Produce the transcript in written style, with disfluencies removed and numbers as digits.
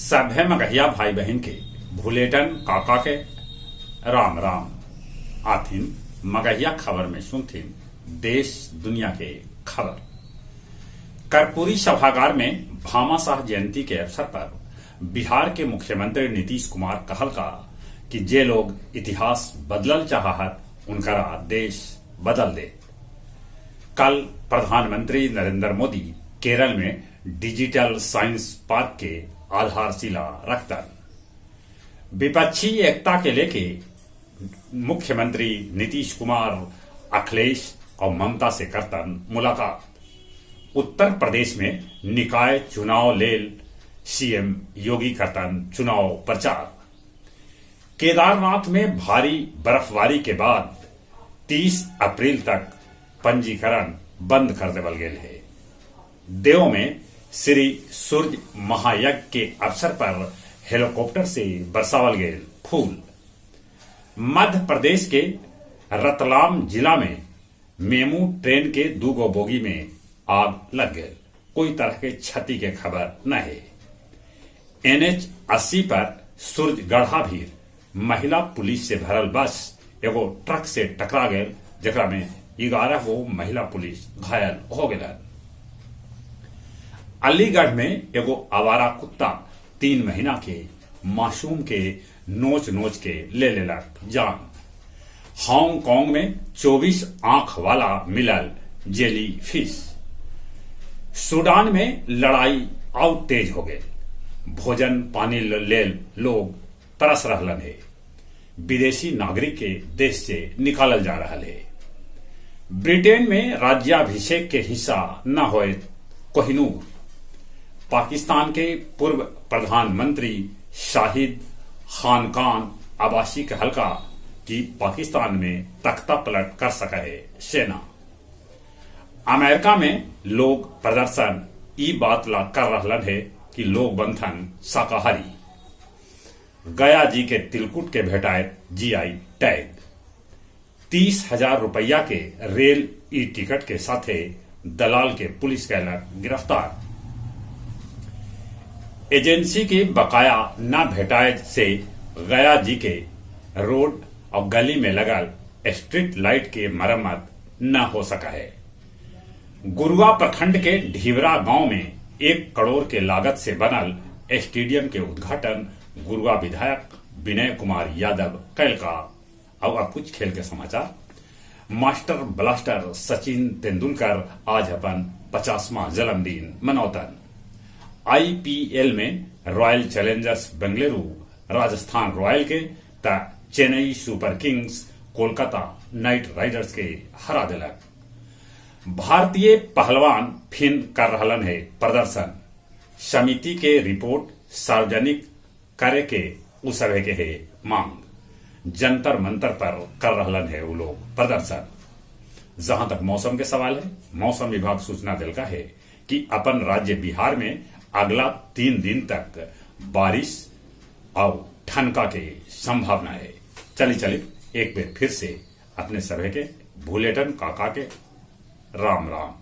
सभे मगहिया भाई बहिन के भुलेटन काका के राम राम। आथिन मगहिया खबर में सुनथिन देश दुनिया के खबर। कर्पूरी सभागार में भामाशाह जयंती के अवसर पर बिहार के मुख्यमंत्री नीतीश कुमार कहलका कि जे लोग इतिहास बदलल चाहत उनकरा देश बदल दे। कल प्रधानमंत्री नरेंद्र मोदी केरल में डिजिटल साइंस पार्क के आधारशिला रखतन। विपक्षी एकता के लेके मुख्यमंत्री नीतीश कुमार अखिलेश और ममता से करतन मुलाकात। उत्तर प्रदेश में निकाय चुनाव लेल सीएम योगी करतन चुनाव प्रचार। केदारनाथ में भारी बर्फबारी के बाद 30 अप्रैल तक पंजीकरण बंद कर देवल गेल है। देव में श्री सूर्य महायज्ञ के अवसर पर हेलीकॉप्टर से बरसावल गेल फूल। मध्य प्रदेश के रतलाम जिला में मेमू ट्रेन के दूगो बोगी में आग लग गई। कोई तरह के क्षति के खबर न है। एनएच 80 पर सूर्यगढ़ा भीर महिला पुलिस से भरल बस एगो ट्रक से टकरा गए, जेकरा में 11 गो महिला पुलिस घायल हो गए। अलीगढ़ में एगो आवारा कुत्ता 3 महीना के मासूम के नोच नोच के ले लेलक जान। हांगकांग में 24 आंख वाला मिलल जेली फिश। सूडान में लड़ाई और तेज हो गए। भोजन पानी लेल लोग तरस रहलन है। विदेशी नागरिक के देश से निकालल जा रहा है। ब्रिटेन में राज्याभिषेक के हिस्सा न होए कोहिनूर। पाकिस्तान के पूर्व प्रधानमंत्री शाहिद खानकान अब्बासी के हल्का कि पाकिस्तान में तख्ता पलट कर सका है सेना। अमेरिका में लोग प्रदर्शन ई बात ला कर रहलन है कि लोग बनथन शाकाहारी। गया जी के तिलकुट के भेटाए जीआई टैग। 30,000 रुपया के रेल ई टिकट के साथे दलाल के पुलिस कैलक गिरफ्तार। एजेंसी के बकाया न भेटाए से गया जी के रोड और गली में लगल स्ट्रीट लाइट के मरम्मत न हो सका है। गुरुआ प्रखंड के ढीवरा गांव में 1 करोड़ के लागत से बनल स्टेडियम के उद्घाटन गुरुआ विधायक विनय कुमार यादव कैलका। और अब कुछ खेल के समाचार। मास्टर ब्लास्टर सचिन तेंदुलकर आज अपन 50वां जन्मदिन मनौतन। आईपीएल में Royal Challengers Bengaluru Rajasthan Royal के त Chennai Super Kings Kolkata Knight Riders के हरा दिलक। भारतीय पहलवान फिन कर रहलन है प्रदर्शन। समिति के रिपोर्ट सार्वजनिक करे के उ सभे के है मांग। जंतर मंतर पर कर रहलन है वो लोग प्रदर्शन। जहां तक मौसम के सवाल है, मौसम विभाग सूचना दिलका है कि अपन राज्य बिहार में अगला 3 दिन तक बारिश और ठनका के संभावना है। चली चली एक बार फिर से अपने सभे के भुलेटन काका के राम राम।